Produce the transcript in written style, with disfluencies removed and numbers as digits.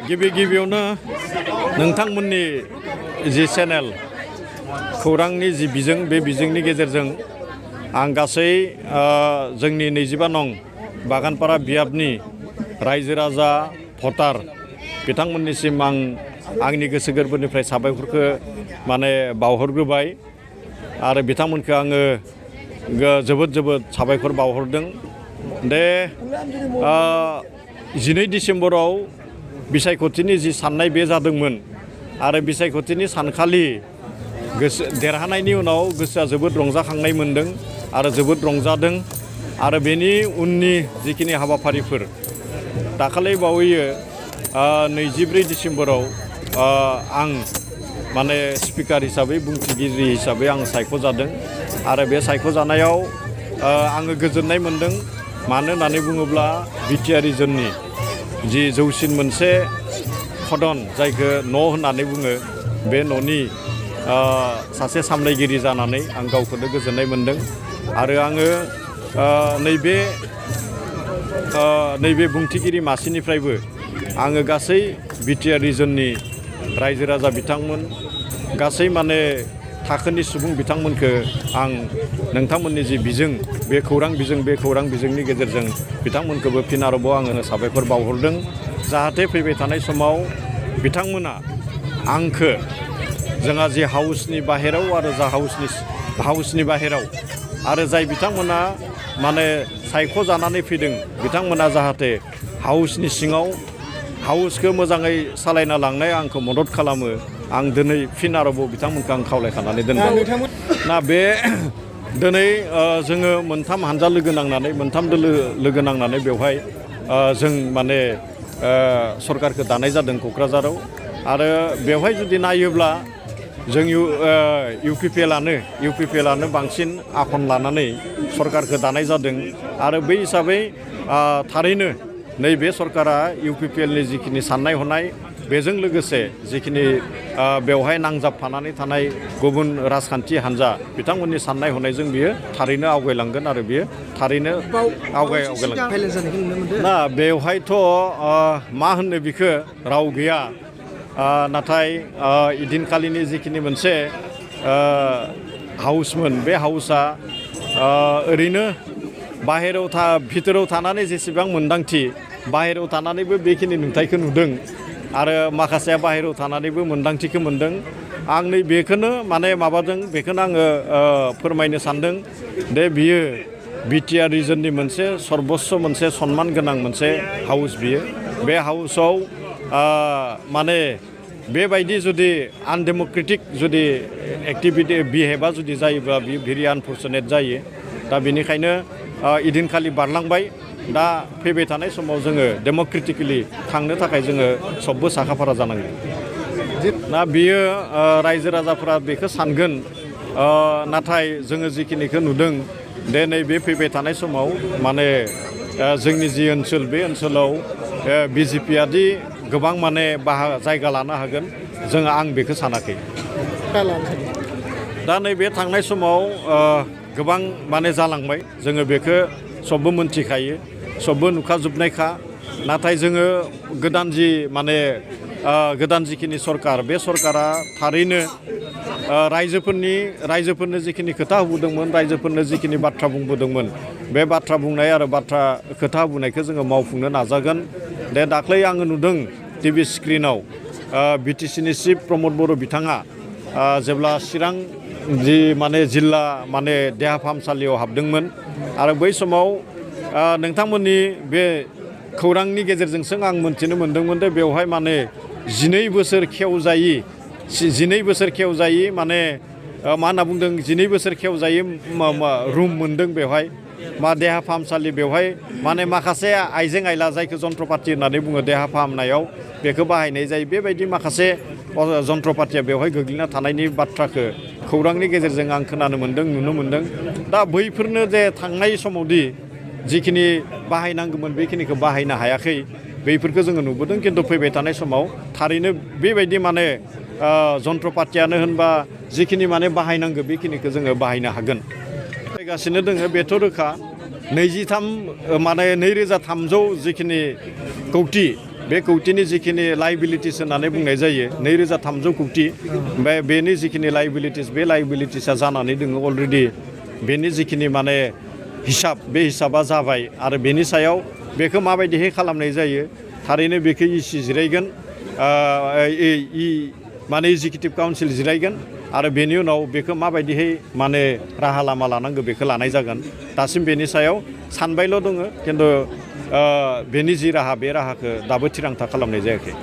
गिबि गिबियावनो नोंथांमोननि जि चेनेल खौरांनि जि बिजों बे बिजोंनि गेजेरजों आं गासै जोंनि 25 नं बागानपारा बियाबनि रायजो राजा भटार बिथांमोननिसिम आं आंनि गोसो गोरबोनिफ्राय साबायखरखौ माने बावहरग्रोबाय आरो बिथांमोनखौ आङो जोबोद साबायखर बावहरदों दे 12 डिसेम्बराव बिसायख'थिनि जि साननाय बे जादोंमोन आरो बिसायख'थिनि सानखालि देरहानायनि उनाव गोसोआ जोबोद रंजाखांनाय मोनदों आरो जोबोद रंजादों आरो बेनि उननि जिखिनि हाबाफारिफोर दाखालि बावैयो 24 डिसेम्बराव आं माने स्पिकार हिसाबै बुंथिगिरि हिसाबै आं सायख'जादों आरो बे सायख'जानायाव आङो गोजोननाय मोनदों मानो होननानै बुङोब्ला बिटिआर रिजननि जि जौसिन मोनसे सदन जायखौ न' होननानै बुङो बे न'नि सासे सामलायगिरि जानानै आं गावखौनो गोजोननाय मोनदों आरो आङो नैबे बुंथिगिरि मासिनिफ्रायबो आङो गासै बिटिआर रिजननि रायजो राजा बिथांमोन गासै माने थाखोनि सुबुं बिथांमोनखौ आं नोंथांमोननि जि बिजों बे खौरां बिजोंनि गेजेरजों बिथांमोनखौबो फिन आरोबाव आङो साबायखर बावहरदों जाहाथे फैबाय थानाय समाव बिथांमोना आंखौ जोंहा जि हाउसनि बाहेराव आरो जा हाउसनि बाहेराव आरो जाय बिथांमोना माने सायख'जानानै फैदों बिथांमोना जाहाथे हाउसनि सिङाव हाउसखौ मोजाङै सालायना लांनाय आंखौ मदद खालामो आं दिनै फिन आरोबाव बिथांमोनखौ आं खावलायखानानै दोनबाय ना बे दिनै जोङो मोनथाम हानजा मोनथाम दोलो लोगो नांनानै बेवहाय जों माने सरकारखौ दानाय जादों क'क्राझाराव आरो बेवहाय जुदि नायोब्ला जों इउपिपिएलआनो बांसिन आखन लानानै सरकारखौ दानाय जादों आरो बै हिसाबै थारैनो नैबे सरकारा इउपिपिएलनि जिखिनि साननाय हनाय बेजों लोगोसे जिखिनि बेवहाय नांजाबफानानै थानाय गुबुन राजखान्थि हान्जा बिथांमोननि साननाय हनायजों बियो थारैनो आवगायलांगोन आरो बियो थारैनो आवगायलांगोन ना बेवहायथ' मा होननो बिखो राव गैया नाथाय इदिनखालिनि जिखिनि मोनसे हाउसमोन बे हाउसआ ओरैनो भितराव थानानै जेसेबां मोन्दांथि बाहेरायाव थानानैबो बेखिनि नुथायखौ नुदों आरो माखासेया बाहेरायाव थानानैबो मोन्दांथिखौ मोनदों आं नै बेखौनो माने बेखौनो आङो फोरमायनो सानदों दे बियो बिटिआर रिजननि मोनसे सर्बस्व मोनसे सनमान गोनां मोनसे हाउस बियो बे हाउसआव माने बेबायदि जुदि आनडेम'क्रेटिक जुदि एक्टिभिटि बिहेभा जुदि जायोब्ला बियो भेरि आनफर्चुनेट जायो दा बेनिखायनो इदिनखालि बारलांबाय दा फैबाय थानाय समाव जोङो डेम'क्रेटिकेलि थांनो थाखाय जोङो सबबो साखाफारा जानांगोन दा बियो रायजो राजाफोरा बेखौ सानगोन नाथाय जोङो जिखिनिखौ नुदों दे नैबे फैबाय थानाय समाव माने जोंनि जि ओनसोल बे ओनसोलाव बिजेपिआदि गोबां माने जायगा लानो हागोन आं बेखौ सानाखै दा नैबे थांनाय समाव गोबां माने जालांबाय जोङो बेखौ सबबो मोनथिखायो सबबो नुखाजोबनायखा नाथाय जोङो गोदान जिखिनि सरकार बे सरकारा थारैनो रायजोफोरनो जिखिनि खोथा होबोदोंमोन रायजोफोरनो जिखिनि बाथ्रा बुंबोदोंमोन बे बाथ्रा बुंनाय आरो खोथा होबोनायखौ जोङो मावफुंनो नाजागोन दे दाख्लै आङो नुदों टिभि स्क्रिनाव बिटिसिनि चिफ प्रमद बर' बिथाङा जेब्ला चिरां जि माने जिल्ला माने देहा फाहामसालियाव हाबदोंमोन आरो बै समाव नोंथांमोननि बे खौरांनि गेजेरजोंसो आं मोनथिनो मोनदोंमोन दे बेवहाय माने 12 बोसोर खेवजायि माने मा होनना बुंदों 12 बोसोर खेवजायि रुम मोनदों बेवहाय देहा फाहामसालि बेवहाय माने माखासे आइजें आइला जायखौ जन्त्रपाति होननानै बुङो देहा फाहामनायाव बेखौ बाहायनाय जायो बेबायदि माखासे जन्त्रपातिया बेवहाय गोग्लैना थानायनि बाथ्राखौ खौरांनि गेजेरजों आं खोनानो मोनदों नुनो मोनदों दा बैफोरनो जे थांनाय समावदि जिखिनि बाहायनांगौमोन बेखिनिखौ बाहायनो हायाखै बैफोरखौ जोङो नुबोदों खिन्थु फैबाय थानाय समाव थारैनो बेबायदि माने जन्त्रपातियानो होनबा जिखिनि माने बाहायनांगौ बेखिनिखौ जोङो बाहायनो हागोन फैगासिनो दोङो बेथ' रोखा माने 2300 जिखिनि कौटि बे कौटिनि जिखिनि लाइबिलिटिस होननानै बुंनाय जायो 2300 कौटि ओमफ्राय बेनि जिखिनि लाइबिलिटिस बे लाइबिलिटिसा जानानै दङ अलरेडि बेनि जिखिनि माने हिसाब बे हिसाबा जाबाय आरो बेनि सायाव बेखौ माबायदिहाय खालामनाय जायो थारैनो बेखौ इसि जिरायगोन माने एग्जिकिउटिभ काउन्सिल जिरायगोन आरो बेनि उनाव बेखौ माबायदिहाय माने राहा लामा लानांगौ बेखौ लानाय जागोन दासिम बेनि सायाव सानबायल' दङ खिन्थु बेनि जि राहा बे राहाखौ दाबो थिरांथा खालामनाय जायाखै